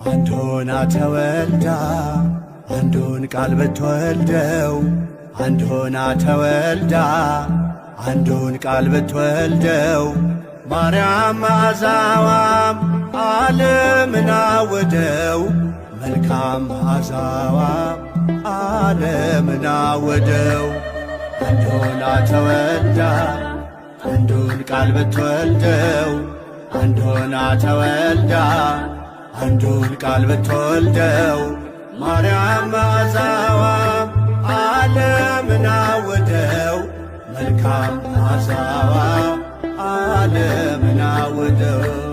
አንድ ሆና ተወልዳ አንዱን ቃል ብትወልደው፣ አንድ ሆና ተወልዳ አንዱን ቃል ብትወልደው፣ ማርያም መዓዛዋም ዓለምን አወደው። መልካም መዓዛዋ ዓለምን አወደው። አንድ ሆና ተወልዳ አንዱን ቃል ብትወልደው፣ አንድ ሆና ተወልዳ አንዱን ቃል ብትወልደው፣ ማርያም መዓዛዋ ዓለምን አወደው። መልካም መዓዛዋ ዓለምን አወደው።